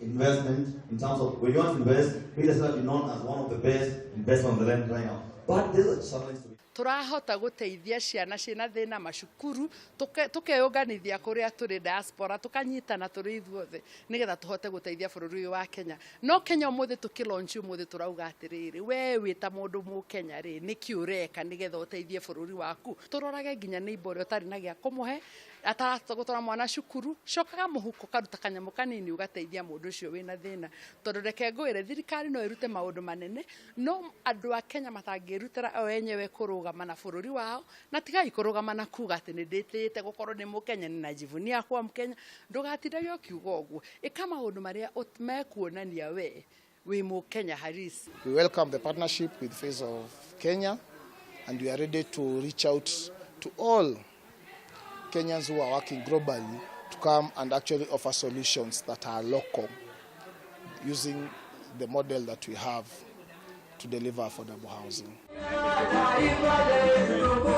Investment in terms of when you want to invest, real estate has been known as one of the best investment on the land right now. But there's a challenge to it. Turahota guteithia ciana ciina thina macukuru, tukeyunganithia kuria turi diaspora, tukanyitana turi ithuothe nigetha tuhote guteithia bururi uyu wa Kenya. No Kenya umuthi tukilaunch umuthi turauga atiriri, we wi ta mundu mu Kenya ri, niki ureka nigetha uteithie bururi waku? Turorage nginya neighbor uria utari na gia kumuhe, atarahota gutwara mwana cukuru. Cokaga muhuko, karuta kanyamu kanini, ugateithia mundu ucio wina thina, tondu reke ngwire, thirikari no irute maundu manene, no andu a Kenya matangirutira o enyewe kurugama na bururi wao. Na tigai kurugama na kuga ati ni nditite gukorwo ni mukenya, ni najivunia kuwa Mkenya. Ndugatindage ukiuga uguo, ika maundu maria mekuonania we wi mukenya harisi. We welcome the partnership with Face of Kenya, and we are ready to reach out to all Kenyans who are working globally to come and actually offer solutions that are local using the model that we have to deliver affordable housing. Taifa letu.